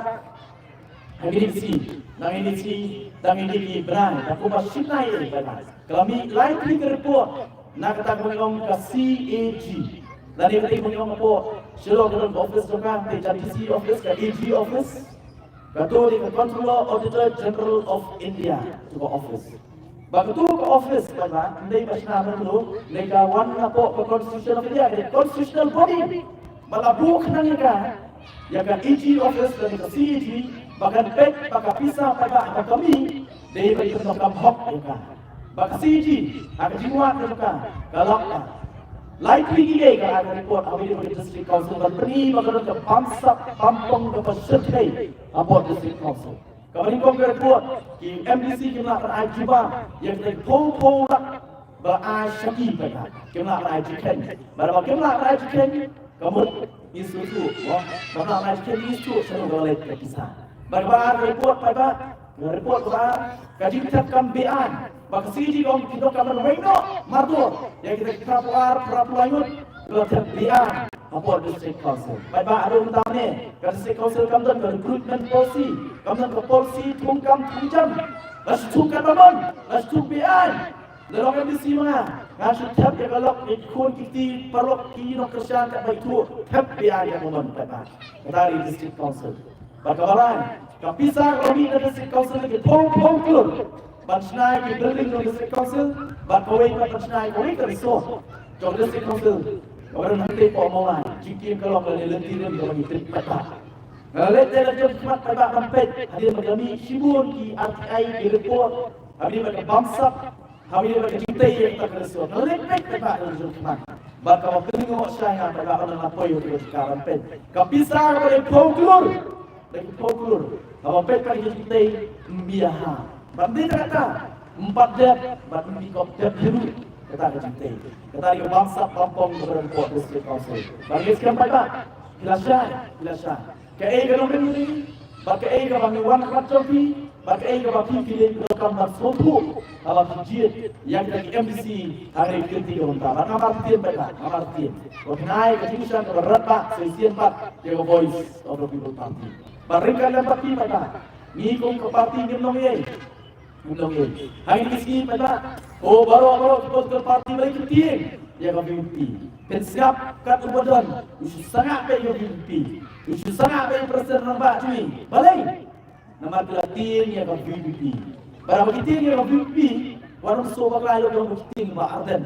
ha kine ki sngi, dang ine ki sngi, dang ine ki bnai, da kumba shibnai, paidbah, ka la mih lai tylli ki report na kata kaba ngi ong ka C A G. Lane kata kaba ngi ong hapoh Shillong ka don ka office jong ka, te jan D C office, ka A G office. Kato dei ka Controller Auditor General of India, kato ka office. Ba kato ka office, paidbah, ym dei ba shna mano mano, ne ka wan napoh ka Constitution of India, ka dei constitutional body. Ba la buh khnang ïa ka, ïa ka A G office lane ka C A G, ba kan peit ba ka pisa, paidbah, ba ka mih, dei ban pyndonkam hok ïa ka. Ba ka C A G, ha ka jingwad ka jong ka, ka lap ka. Lai tylli ki ei ka la ai ka report ha kawei ka district council ban pyni ba ka don ka bamsap bampong kaba shyrkhei hapoh district council. Kaba nyngkong ka report, ki M D C kim lah ban ai jubab ïa kita ki phew phew lak ba ai sha ki, paidbah. Kim lah ban ai jingkheiñ. Bad ba kim lah ban ai jingkheiñ, ka mut ngi sngewthuh, mo, ba kim lah ban ai jingkheiñ ngi sngewthuh shano ka la leit ka pisa. Bad kaba ar ka report, paidbah, ka report kaba ar, ka jingthep kam beaiñ. Ba ka C A G ka ong ki donkam ban weng noh mardur ïa kita ki phra phew ar, phra phew lai ngut kiba thep beaiñ hapoh district council. Paidbah, haduh mynta ne ka district council kam don ka recruitment policy, kam don ka policy thung kam thung jam. La shu thung katba mon, la shu thung beaiñ. La long M D C ma nga, nga shu thep ïa ka lok ïa ki khun ki kti paralok ki nongkyrshan katba ithuh, thep beaiñ katba mon, paidbah. Kata ka dei district council. Bad kaba lai, ka pisa kaba mih na district council ki phew phew klur ban shna ïa ki building jong district council, bad kawei pat ban shna ïa kawei ka resort jong district council kaba don hangtei hapoh Mawlai. Jingkiew ka long lane lynti rim kaba ngi tip, paidbah. Nga la leit te la jong khmat, paidbah, ban peit hadien ba la mih shibun ki R T I, ki report hadien ba ka bamsap, hadien ba ka jingtei ïa kata ka resort. Nga la leit peit, paidbah, la jong khmat. Bad kaba pynlyngngoh shai nga, paidbah, ba nga la poi ha kata ka jaka ban peit, ka pisa kaba dei phew klur, dei phew klur, kaba peit pat ka jingtei ym bha. Bad ym dei tang kata, ym pat dep, bad ym dei kop dep hi ruh kata ka jingtei. Kata ka dei ka bamsap bampong kaba don hapoh district council. Bad ngi skhem, paidbah, ki la shai, ki la shai. Kaei ka nongrim ïa ngi, bad kaei kaba ngi wan ha khmat jong phi, bad kaei kaba phi ki leh, phi donkam ban sngewthuh haba phi jied ïa kita ki M D C ha kane ka kynti ka mynta. Bad nga marktien, paidbah, nga marktien, ba phin ai ka jingshisha kaba radbah sa shisien bad ïa ka Voice of the People Party. Bad ryngkat lem bad phi, paidbah, ngi kum ka party ngim nongïai. Ngim nongïai. Ha kine ki sngi, paidbah, ko baroh baroh ki political party ba la ïai kyntien ïa ka V P P, phin sngap kat uba don u shu sangah beit ïa ka V P P, u shu sangah beit ïa u President rangbah jong ngi. Balei? Namar ki la tieng ïa ka V P P. Bad haba ki tieng ïa ka V P P, wat ym sngewbha, la ïoh ba ki tieng Bah Ardent,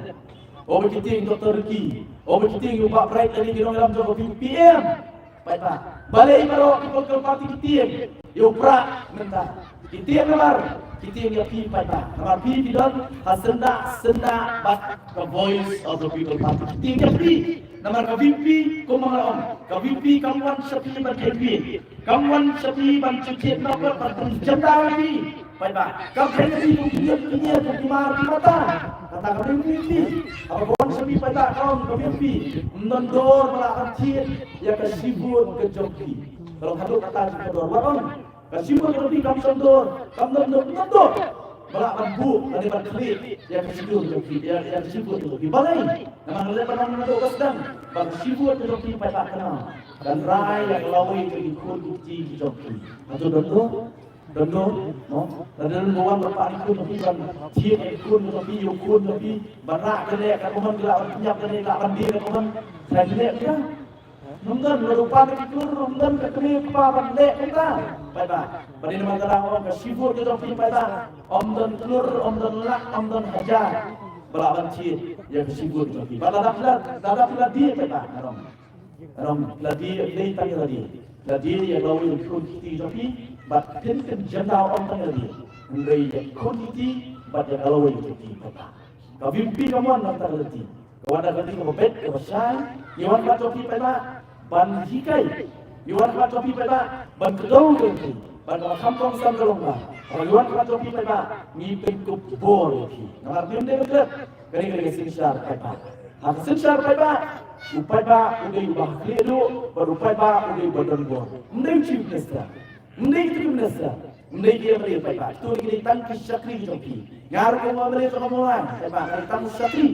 o ba ki tieng Doctor Ricky, o ba ki tieng ïa u Bah Bright lane ki nongïalam jong ka V P P. Em, paidbah, balei baroh ki political party ki tieng ïa u Prah mynta? Ki tieng namar ki tieng ïa phi, paidbah, namar phi, phi don ha syndah syndah bad ka Voice of the People Party. Ki tieng ïa phi namar ka V P P, kumba nga la ong, ka V P P kam wan sha phi ban kheiñ phi, kam wan sha phi ban shu thied nongkot, ban pynjemda ïa phi, paidbah. Kam kheiñ ïa phi kum ki ñiad, ki ñiad, kum ki mar ki mata. Ka Ka VPP, haba ka wan sha phi paidbah ka ong ka VPP, ym don dor ba lah ban thied ïa ka shi vote ka jong phi. Ka long haduh katta jong ka dor. Wat ong ka shi vote ka jong phi kam shong dor, kam don dor, kam don dor ba lah ban buh lane ban khlieh ïa ka shi vote ka jong phi, ïa, ïa ka shi vote ka jong phi. Balei? Namar lada ban ong naduh ba sdang ba ka shi vote ka jong phi paidbah ka nang kan rai ïa ka lawei ka jong ki khun ki kti ki jong phi. Hato don dor? Don dor, no? Lada don ba wan ba pah ïa ki khun jong phi ban thied ïa ki khun jong phi, ïa u khun jong phi, ban rah kane ka umman, ki lah ban pynïap kane, lah ban die ka umman. Sa ïa ki leh kumta. Ym don, lada u pan ïa ki khun, ym don ka kmie kpa ban leh kumta. Paidbah. Bad ïa namar ka dang ong ka shi vote ka jong phi paidbah. Ym don klur, ym don lak, ym don hajar ba lah ban thied ïa ka shi vote ka jong phi. Bad lada phi la, lada phi la die paidbah, nga ong. Ong, la die, dei tang la die. La die ïa ka lawei ka khun ki kti jong phi, bad phin kynjah daw ym tang la die. Hynrei ïa ka khun ki kti bad ïa ka lawei ka kti. Ka VPP kam wan nangta ka lynti. Ka wan da ka lynti kaba beit kaba shai. Ngi wan pat jong phi paidbah ban hikai. Ngi wan pat jong phi paidbah ban kdew jong phi. Bad kaba kham kongsan ka long ba, haba ngi wan pat jong phi paidbah, ngi pynkup bor ïa phi. Namar ngim dei ban klet. Kane ka dei ka synshar paidbah. Ha ka synshar paidbah, u paidbah u dei uba khlieh duh, bad u paidbah u dei uba don bor. Ym dei u Chief Minister, ym dei u Chief Minister, ym dei ki MLA paidbah. Kito ki dei tang ki shakri ki jong phi. Nga ruh kum u MLA jong ka Mawlai, paidbah, nga dei tang u shakri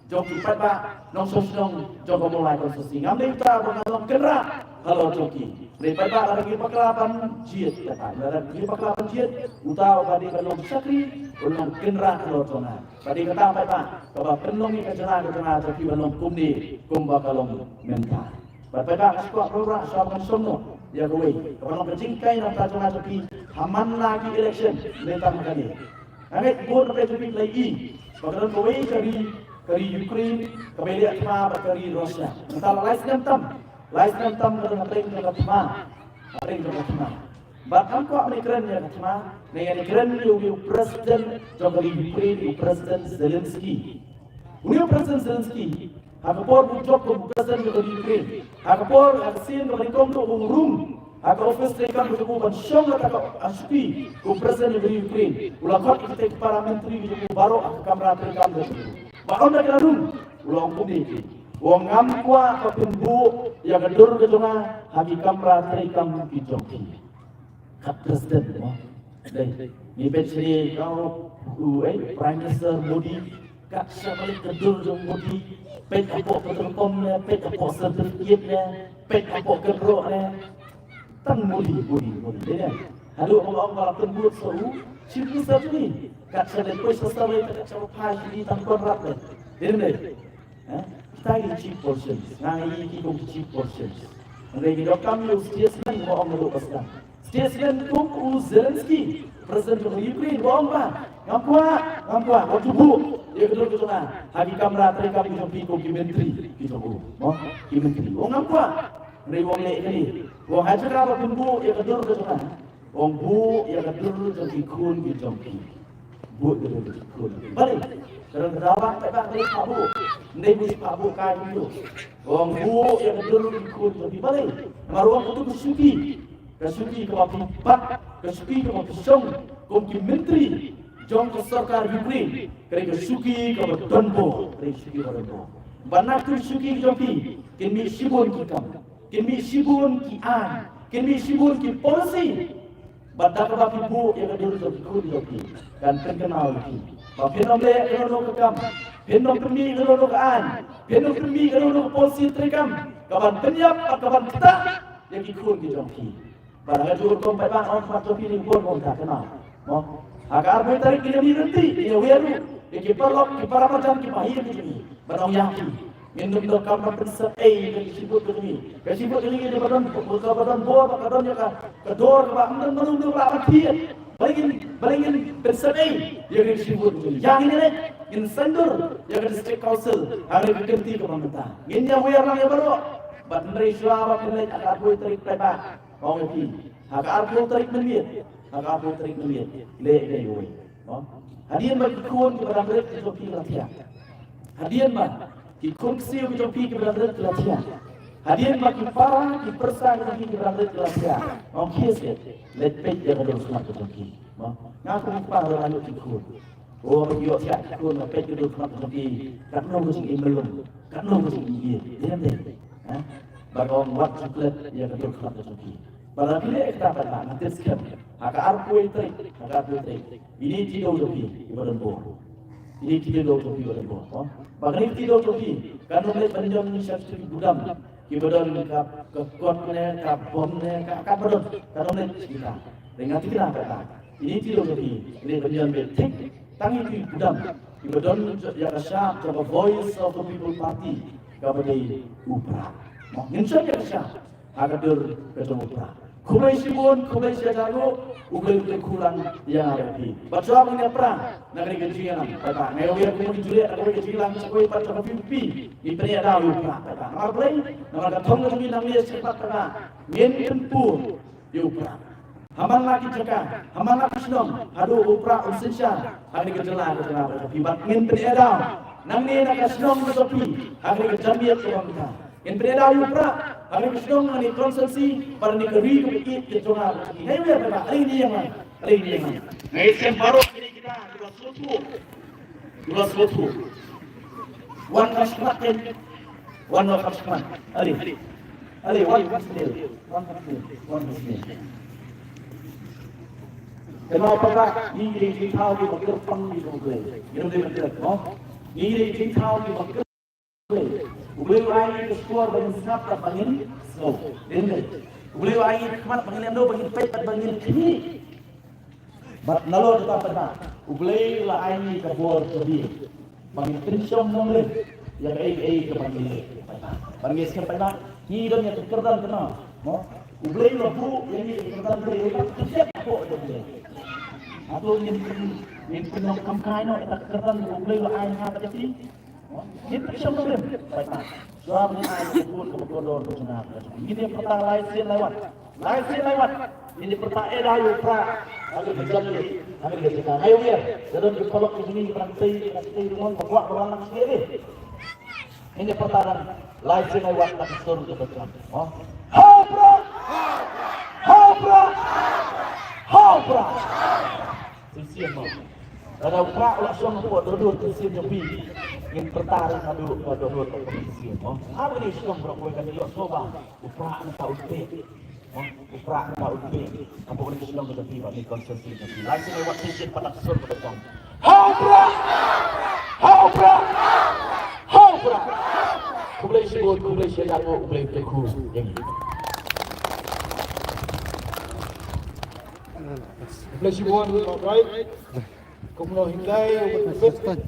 jong ki paidbah nongshong shnong jong ka Mawlai constituency. Ngam dei uta ba nga long kynrad halor jong ki. Dei paidbah, lada ki bakla ban jied, paidbah, lada ki bakla ban jied, uta uba dei ban long shakri u long kynrad halor jong nga. Bad dei kata paidbah kaba pynlong ïa ka jylla, ka jylla jong phi ban long kumne kumba ka long mynta. Bad paidbah, nga sngewkwah ba ngan shong noh ïa kawei kaba long ka jinghikai na ka jylla jong phi ha man la ki election mynta mynta ne. Nga ngeit bun na phi jong phi la ïohi ba ka don kawei ka ri, ka ri Ukraine, kaba ïaleh thma bad ka ri Russia. Mynta la lai snem tam, lai snem tam ka don hapdeng jong ka thma, hapdeng jong ka thma. Bad ngam kwah ban ïakren ïa ka thma, ngan ïakren ïa u, ïa u president jong ka ri Ukraine, u President Zelensky. Une u President Zelensky, ha ka por ba u jop kum u president jong ka ri Ukraine, ha ka por, ha ka sien kaba nyngkong ruh ba u rung ha ka office treikam ka jong u ban shong ha ka, ha shuki kum u president jong ka ri Ukraine, u la khot ïa kita ki para myntri ka jong u baroh ha ka kamra treikam ka jong u. Bad ynda ki la rung, u la ong kumne ïa ki, u ong, ngam kwah ba phin buh ïa ka dur ka jong nga ha ki kamra treikam ki jong phi. Ka president mo. Dei, ngi peit sha ri ka u, u, eh, Prime Minister Modi, kat shah ba leit ka dur jong Modi, peit hapoh ka dur kom ne, peit hapoh certificate ne, peit hapoh kynroh ne. Tang Modi, Modi, Modi. Dei ne. Haduh ba ong ba la pynbud sa u Chief Minister jong ngi, kat shah leit poi sa sa leit, kat shah ba phai sha ngi tang Conrad leit. Dei ne. Eh? Kita ki chief politicians, nga ïohi ki kum ki chief politicians. Hynrei ngi donkam ïa u statesman ba ong naduh ba sdang. Statesman kum u Zelensky, president jong Ukraine, ba ong ba ngam kwah, ngam kwah, wat ju buh ïa ka dur ka jong nga ha ki kamra treikam ki jong phi kum ki myntri ki jong u. Mo, ki myntri. Ong ngam kwah. Hynrei u ong leh kane. U ong ha jaka ba phin buh ïa ka dur ka jong nga, ong buh ïa ka dur jong ki khun ki jong phi. Buh ïa ka dur jong ki khun. Balei? Ka don ka daw ba, ba, ba, balei phah buh? Ym dei buh, phah buh kai buh. Ong buh ïa ka dur jong ki khun jong phi. Balei? Namar ong kato ka shuki, ka shuki kaba phi bat, ka shuki kaba phi shong kum ki myntri jong ka sorkar Ukraine, ka dei ka shuki kaba don bor, ka dei ka shuki kaba don bor. Bad na ka shuki jong phi kin mih shibun ki kam, kin mih shibun ki aiñ, kin mih shibun ki policy. Bad da kaba phi buh ïa ka dur jong ki khun jong phi, kan pynkynmaw ïa phi ba phin ym leh kano kano ka kam, phin ym pynmih kano kano ka aiñ, phin ym pynmih kano kano ka policy treikam kaban pynïap bad kaban ktah ïa ki khun ki jong phi. Bad ha kajuh rukom paidbah, ong khmat jong phi, ngi bun bun ka kynmaw. Mo, ha ka arphew tarik ngin ïa mih lynti, ngin ïa wer ruh ïa ki paralok, ki para marjan, ki bahaïing ki jong ngi. Ban ong ïa ki, ngin ym donkam ban pynsep ei ïa ka shi vote ka jong ngi. Ka shi vote ka jong ngi kaba don, kaba don bor, kaba don ïa ka, ka dor kaba ym don mano mano ba lah ban thied. Balei ngin, balei ngin pynsep ei ïa ka shi vote ka jong ngi? Ïa ngin ïaleh, ngin saiñdur ïa ka District Council ha kane ka kynti kaba mynta. Ngin ïa wer lang ïa baroh. Bad hynrei shuwa ba phin leit ha ka arphew tarik paidbah, ong ïa phi, ha ka arphew tarik mynmiet, ha ka arphew tarik mynmiet, leh ïa uwei. Mo? Hadien ba ki khun kiba dang rit ki jong phi ki la thiah. Hadien ba ki khun ksiew ki jong phi kiba dang rit ki la thiah. Hadien ba ki para ki pyrsa ki jong phi kiba dang rit ki la thiah. Ong khie seh, leit peit ïa ka dur sumar ka jong phi. Mo? Nga kum u kpa ruh nga ïoh ki khun. O ba ki ïoh thiah ki khun, nga peit ka dur khmat ka jong ki, katno ka jingim lum, katno ka jingim ïeit. Dei ne em dei? Ha? Bad ong wat ju klet ïa ka dur khmat ka jong ki. Bad lada phi leh kata pat, nga tip skhem, ha ka arphew tarik, ha ka arphew tarik, ine i Kti Dew jong phi iba don bor. Ine i Kti Dew jong phi iba don bor. Ba kane i Kti Dew jong phi kan ym leit ban ïoh sha ki budam kiba don ka, ka kot ne, ka bom ne, ka, kaba don, kan ym leit sha kita. Te nga thikna kata, ine i Kti Dew jong phi, ine i ban ïoh beit thik tang ïa ki budam kiba don ïa ka shap jong ka Voice of the People Party, kaba dei u Prah. Mo, ngin shong ïa ka shap ha ka dur ka jong u Prah. Khublei shibun, khublei shihajar nguh, U Blei un kyrkhu lang ïa nga bad phi. Bad shuwa ban ïa pra na kane ka jingïalang, paidbah, nga ïohi kum ki juh ïa kane ka jingïalang sha kawei pat sha ka V P P, ngin pynïaid daw ïa u Prah, paidbah. Namar balei? Namar ka thong ka jong ngi nangne shakhmat, paidbah, ngin pynpur ïa u Prah. Ha man la ki jaka, ha man la ki shnong, haduh u Prah un synshar ha kane ka jylla, ka jylla bad ka phi, bad ngin pynïaid daw nangne na ka shnong ka jong phi ha kane ka jingïalang ka bynta. Ngin pynïaid daw ïa u Prah ha kane ka shnong, ha kane ka constituency, bad ha kane ka ri kaba ïeit ka jong nga. Nga ïa, paidbah, ale ngin ïa, ale ngin ïa. Nga ïa sngewbha baroh kine kita kiba sngewthuh, kiba sngewthuh. Wan ka shaklat, wan ka shaklat. Ale, ale, wan ka shaklat, wan ka shaklat, wan ka shaklat. Kynmaw, paidbah, ngi dei jingthaw kiba kyrpang ïa U Blei. Ngi dei ban kyrpang, mo? Ngi dei jingthaw kiba kyrpang. U Blei u ai ngi ka shkor ba ngin sngap bad ba ngin sngew. Dei ne em? U Blei u ai ngi ka khmat ba ngin ïa ïohi, ba ngin peit bad ba ngin khmih. Bad nalor kata, paidbah, U Blei u la ai ngi ka bor ka biang ba ngin pynshong nongrim ïa kaei kaei kaba ngi leh, paidbah. Bad ngi sngewthuh, paidbah, ngi don ïa ka kyrdan kynmaw, mo? U Blei u la buh ïa ngi ka kyrdan, U Blei u la pynjah buh ïa U Blei. Hato ngin pyn, ngin pyndonkam kai noh ïa ka kyrdan U Blei u la ai ha ka jati? Ngin pynshong nongrim, paidbah. Shuwa ban ai ka bor kaba kordor ka jong nga. Ngin ïa pyrta lai sien lai wat. Lai sien lai wat. Ngin ïa pyrta, eh, da ïa u Prah. Hangta ka jong ngi, hangta ka jong ngi. Nga ïohi ïa, da don ki paralok ki jong ngi, ki paralok ki jong ngi, ki paralok ki jong ngi, ba kwah ba wan lang sien. Ngin ïa pyrta da lai sien lai wat na ka sur kaba jong. Oh. Ha u Prah! Ha u Prah! Ha u Prah! Shisien mo. Lada u Prah u la shong hapoh dohnud ka sien jong phi, ngin pyrta ruh naduh ka dohnud ka sien mo. Haba ngi shong baroh kawei kan ïohsngew ba u Prah mynta u teh. Mo, u Prah mynta u teh. Hapoh kane ka shnong ka jong phi, ba kane ka constituency ka jong phi. Lai sien lai wat shisien pat na ka sur kaba jong. Ha u Prah! Ha u Prah! Ha u Prah! Khublei shibun, khublei shihajar nguh, U Blei un kyrkhu ïa ngi. Khublei shibun, Bah Bright. Kumno hynrei uba tbit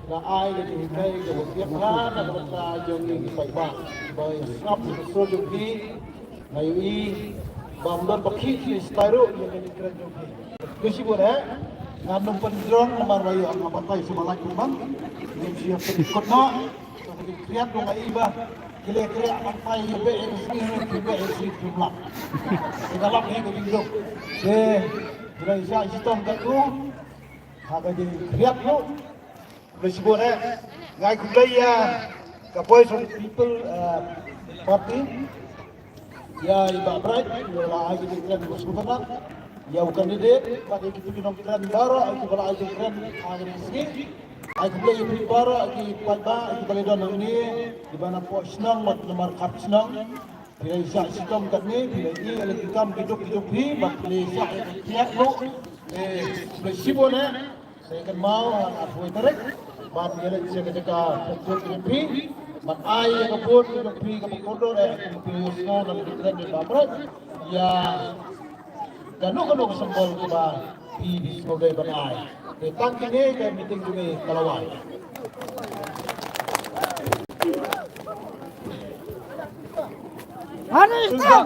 la ai ka jinghikai kaba biang na ka bynta jong ngi ki paidbah ba ïa sngap ïa ka sur jong phi. Nga ïohi ba ym don ba khih shisha ruh ïa ka jingkren jong phi. Khublei shibun eh. Ngam nym pynjrong namar ba ïoh nga batai sha ba lait kumban. Ngim shu ïa pynkut noh. Ka jingkriat ruh nga i ba ki la kriat ban pai ïa beh ïa ka sngi ruh, ki beh ïa ka sngi ki ym lap. Ki la lap ïa ka jingduk. Te ki la ïa shah shitom katto. Ha ka jingkriat ruh. Khublei shibun eh. Nga ai khublei ïa ka Voice of the People, eh, Party. Ïa i Bah Bright, ïa la ai ka jingkren ba sngewtynnat. Ïa u candidate, bad ïa kito ki nongkren baroh, ïa kiba la ai jingkren ha kane ka sngi. Ai khublei ïa phi baroh, ïa ki paidbah, ïa kiba la don hangne, kiba na poh shnong bad na markhap shnong. Phi la ïa shah shitom katne, phi la ïohi ïa la ki kam ki duk ki jong phi, bad phi la ïa shah ïa ka kiad ruh. Eh, khublei shibun eh. Sa ïa kynmaw ha ka arphew tarik ban ïaleit sha ka jaka pynjot ka jong phi ban ai ïa ka vote ka jong phi kaba kordor eh, kum phi la ïohsngew na ka jingkren jong i Bah Bright. Ïa kano kano ka symbol kaba phi sngewdei ban ai. Te tang kine ka meeting jong ngi ka la wan. Ani, stop!